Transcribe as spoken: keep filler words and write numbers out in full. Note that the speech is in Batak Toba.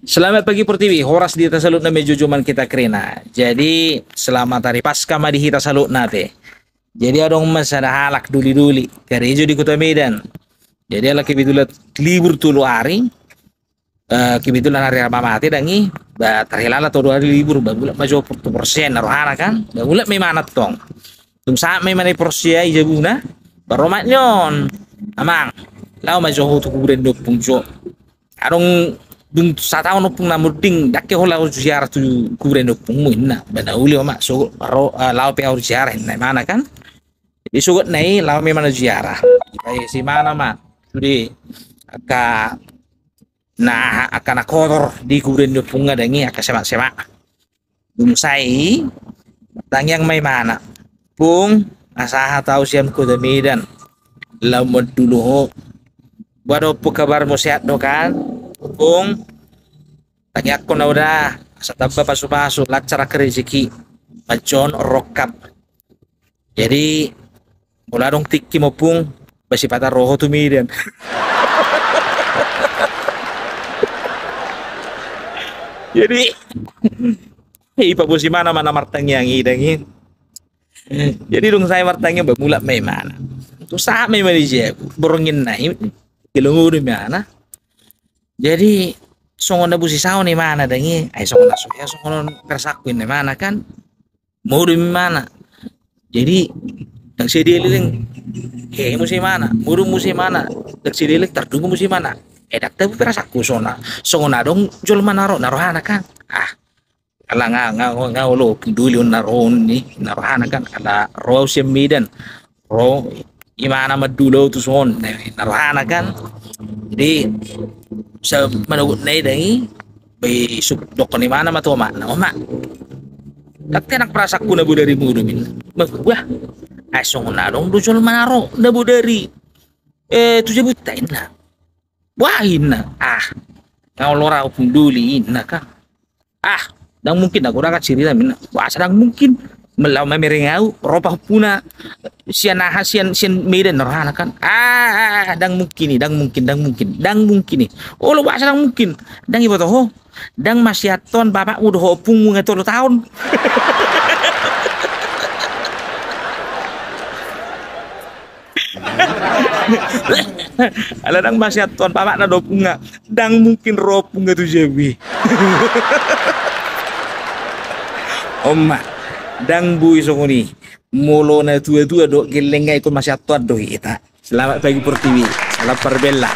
Selamat pagi Pertiwi, horas di hita saluhutna, mejojo ma hita kerina. Jadi selamat hari Paskah ma di hita saluhutna pe. Jadi adong ma sada halak doli-doli karejo di Kota Medan. Jadi ala kebetulan libur tolu ari, eh, kebetulan hari Rama mate dang i, ba tarhilala tolu ari libur, ba mulak ma jo tu porsea na rohana kan, ba mulak ma imana tong. Dung sahat ma imana i porsea i jabuna, ba ro ma ni on, amang, laho ma jo ho tu kuburan ni ompung jo. Adong dung sataon ompung na munding, dang ke ho laho ziarah tu kuburan ni ompungmu inna. Ba na uli oma, sogot ro, eh, laho pe au ziarah inna imana kan. Jadi sogot na i laho ma imana ziarah. Dipaihut imana ma sude angka na, angka na kotor di kuburan ni ompungna dang i, angka semak-semak. Dung sae i, martangiang ma imana. Pung, asa aha tu au sian Kota Medan, laho mandulo ho. Boha do ompung, kabarmu sehat do kan? Pung, tangiangkon au da, asa tamba pasu-pasu, lancar angka rezeki, manjou rongkap. Jadi molo adong tingki ma ompung, ba sipata ro ho tu Medan. Jadi ipaboa imana ma na martangiang i dang i. Jadi dung sae martangiang ba mulak ma imana. Dung sahat ma imana di jabu, borngin na i, gelong udu imana. Jadi songon na busi saon imana dang i, ai songon na so hea songon on perasakku inna imana kan. Modom imana. Jadi dang sadia leleng, hea muse imana, modom muse imana. Dang sadia leleng, tardungo muse imana. Eh, dang tabo perasakku songon na, songon adong jolma na ro na rohana kan. Ah, ala nga, nga, nga olo pung doli on na ro on ni na rohana kan, ala ro au sian Medan. Ro imana mandulo tu son, na rohana kan. Jadi sa manogot na i dang i, ba isuk dokkon imana ma tu omakna, oma, dang tenang perasakku na bodari modom inna. Bah, ai songon adong do jolma na ro na bodari, eh, tu jabunta inna. Bah inna, ah, nga olo ra au pung doli inna kan. Ah, dang mungkin, dang godang sirina inna. Bah, asa dang mungkin. Molo mamereng au, ro pahompuna sian aha, sian, sian Medan na rohana kan. Ah, ah, ah, dang mungkin i, dang mungkin, dang mungkin, dang mungkin i. Olo, bah asa dang mungkin. Dang iboto ho, dang masiantoan bapakmu dohot ompungmu nga tolu taon. Ala dang masiantoan bapakna dohot ompungna, dang mungkin ro ompungna tu jabu i. Oma, dang boi songon i. Molo na tua-tua dohot gelleng nga ingkon masiantoan do hita. Selamat pagi Pertiwi. Salam parbella.